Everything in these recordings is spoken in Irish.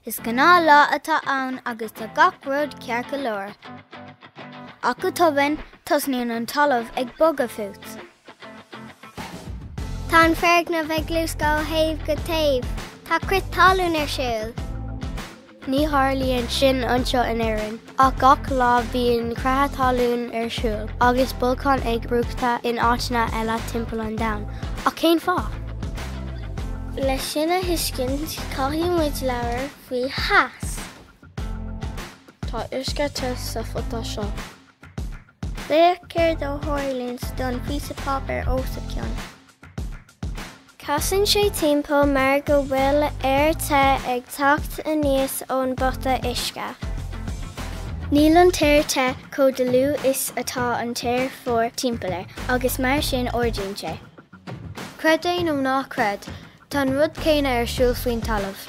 Is gnáthlá atá ann agus tá gach rud ceart go leor. Ach go tobann, tosnaíonn an talamh ag bogadh fút. Tá an foirgneamh ag luascadh ó thaobh go taobh. Tá crith talún ar siúl. Ní tharlaíonn sin anseo in Éirinn, ach gach lá bíonn creatha talún ar siúl agus bolcáin ag brúchtadh in áiteanna eile timpeall an domhain. Ach cén fáth? Leis sin a thuiscint, caithfidh muid labhair faoi theas. Tá uisce te sa phota seo. Féach céard a tharlaíonn don phíosa páipéir os a cionn. Casann sé timpeall mar go bhfuil aer te ag teacht aníos ón bpota uisce. Níl an t-aer te chomh dlúth is atá an t-aer fuar timpeall air agus mar sin ardaíonn sé. Creid é nó ná creid, tá an rud céanna ar siúl faoin talamh.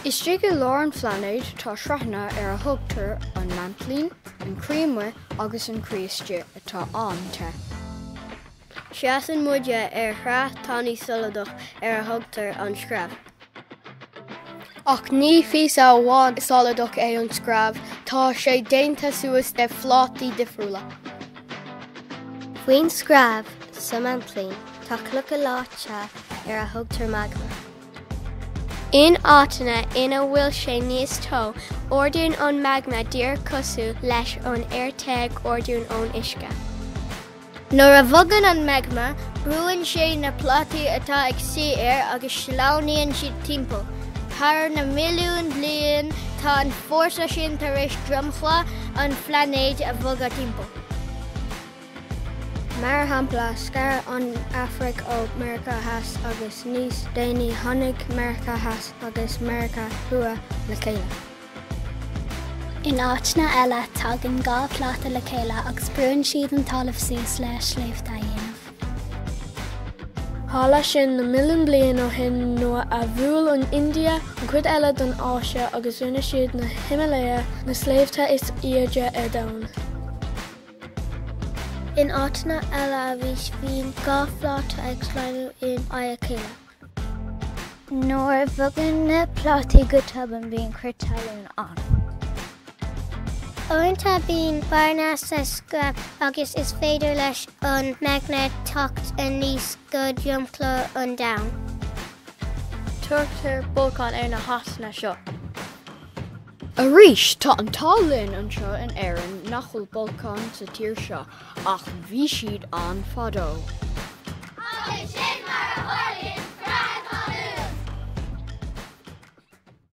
Istigh i lár an phláinéid tá sraitheanna ar a thugtar an maintlín, an croí amuigh agus an croí istigh atá an-te. Seasann muide ar shraith tanaí soladach ar a thugtar an screamh. Ach ní phíosa amháin soladach é an screamh, tá sé déanta suas de phlátaí difriúla. Faoin screamh, sa maintlín, tá clocha leáite ar a thugtar magma. In áiteanna ina bhfuil sé níos teo, ardaíonn an magma díreach cosúil leis an aer te ag ardú ón uisce. Nuair a bhogann an magma, brúann sé na plátaí atá ag suí air agus sleamhnaíonn siad timpeall. Thar na milliúin bliain, tá an fórsa sin tar éis dromchla an phláinéid a bhogadh timpeall. Mar shampla, scar an Afraic ó Meiriceá Theas agus níos déanaí tháinig Meiriceá Theas agus Meiriceá Thuaidh le chéile. In áiteanna eile, tagann 2 phláta le chéile agus brúnn siad an talamh suas le sléibhte a dhéanamh. Tharla sin na milliúin bliain ó shin nuair a bhuail an India an chuid eile den Áise agus rinne siad na Himalaya, na sléibhte is airde ar domhan. In áiteanna eile arís, bíonn 2 phláta ag sleamhnú in aghaidh a chéile. Nuair a bhogann na plátaí go tobann bíonn crith talún ann. Uaireanta bíonn bearna sa screamh agus is féidir leis an magma teacht aníos go dromchla an domhain. Tugtar bolcáin ar na háiteanna seo. Arís, tá an t-ádh linn anseo in Éirinn nach bhfuil bolcáin sa tír seo, ach bhí siad ann fadó. Agus sin!